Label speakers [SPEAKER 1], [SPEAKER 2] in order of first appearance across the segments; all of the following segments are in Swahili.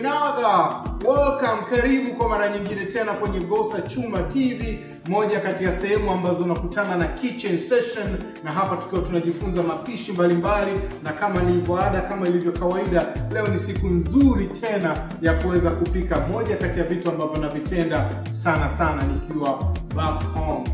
[SPEAKER 1] another. Welcome, karibu kwa mara nyingine tena kwenye Gosa Chuma TV, moja kati ya sehemu ambazo unakutana na kitchen session, na hapa tukiwa tunajifunza mapishi mbalimbali, na kama nilivyoada, kama ilivyo kawaida, leo ni siku nzuri tena ya kuweza kupika moja kati ya vitu ambavyo navipenda sana sana nikiwa back home,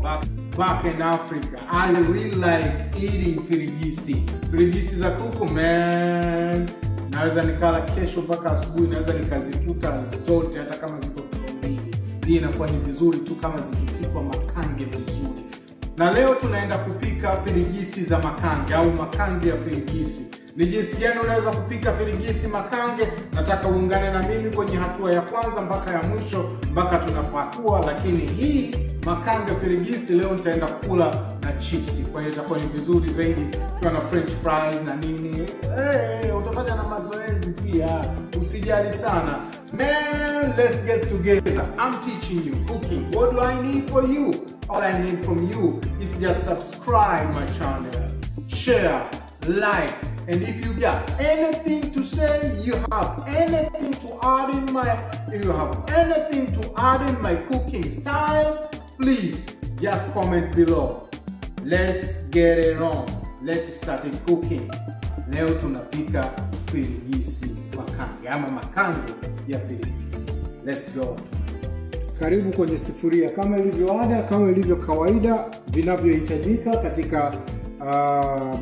[SPEAKER 1] back in Africa. I really like eating firigisi. Firigisi za kuku, man. Naweza nikala kesho mpaka asubuhi, naweza nikazifuta zote hata kama ziko kilo mbili. Hii inakuwa ni vizuri tu kama zikipikwa makange vizuri. Na leo tunaenda kupika firigisi za makange au makange ya firigisi. Ni jinsi gani unaweza kupika firigisi makange? Nataka uungane na mimi kwenye hatua ya kwanza mpaka ya mwisho mpaka tunapakua. Lakini hii makange firigisi leo nitaenda kula na chipsi. Kwa hiyo itakuwa ni vizuri zaidi kwa na french fries na nini. Utafanya na mazoezi pia. Usijali sana. Man, let's get together. I'm teaching you cooking. What do I need for you? All I need from you is just subscribe my channel, share, like, and if you got anything to say, you have anything to add in my, if you have anything to add in my cooking style, please just comment below. Let's get it on. Let's start it cooking. Leo tunapika firigisi makange ama makange ya firigisi. Let's go. Karibu kwenye sufuria. Kama ilivyo ada, kama ilivyo kawaida, vinavyohitajika katika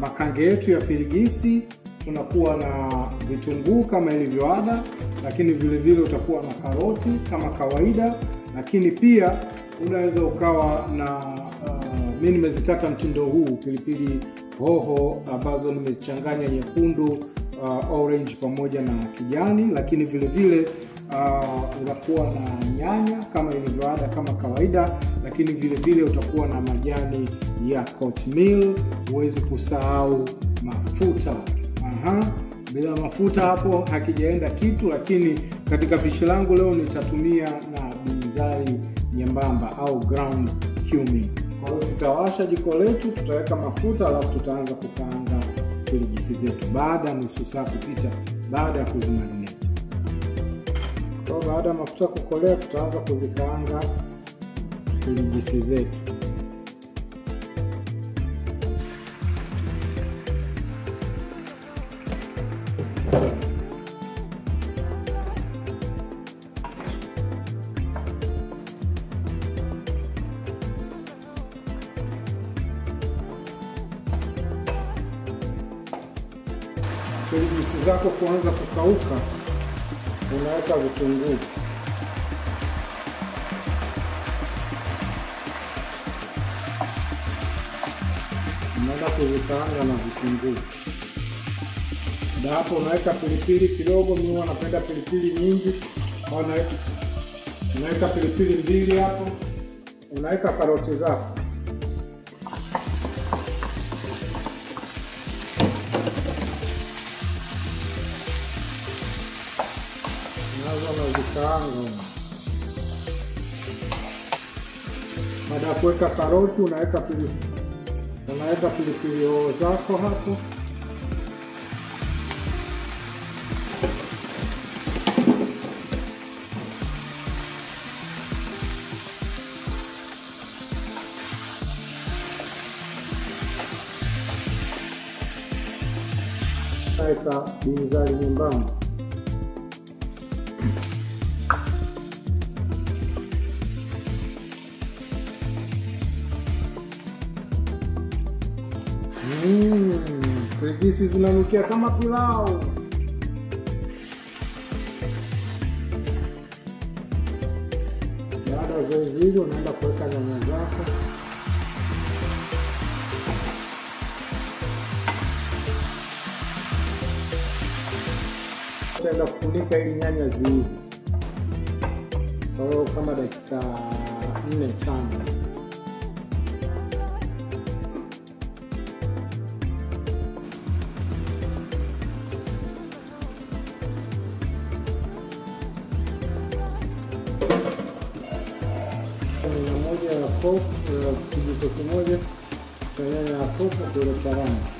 [SPEAKER 1] makange yetu ya firigisi, tunakuwa na vitunguu kama ilivyo ada, lakini vile vile utakuwa na karoti kama kawaida, lakini pia unaweza ukawa na mimi nimezikata mtindo huu, pilipili hoho ambazo nimezichanganya nyekundu, orange pamoja na kijani, lakini vile vile unakuwa na nyanya kama ilivyo ada kama kawaida, lakini vile vile utakuwa na majani ya oatmeal. Huwezi kusahau mafuta. Bila mafuta hapo hakijaenda kitu, lakini katika pishi langu leo nitatumia na binzari nyembamba au ground cumin. Kwa hiyo tutawasha jiko letu, tutaweka mafuta, alafu tutaanza kukaanga firigisi zetu baada ya nusu saa kupita baada ya kuzimarinate. Kwa baada ya mafuta kukolea, tutaanza kuzikaanga firigisi zetu. Firigisi zako kuanza kukauka, unaweka vitunguu. Unaenda kuzikaanga na vitunguu. Na hapo unaweka pilipili kidogo. Mimi huwa napenda pilipili nyingi. Unaweka pilipili mbili hapo. Unaweka karoti zako. Baada ya kuweka karoti, unaweka pilipili hoho zako hapo. Unaweka binzari nyembamba. Firigisi zinanukia kama pilau. Baada ya zoezi hilo, unaenda kuweka nyanya zako. Utaenda kufunika ili nyanya ziive. Kwa hiyo kama dakika 4-5. Moja ya kopo, kijiko kimoja cha nyanya ya kopo kilo cha rangi.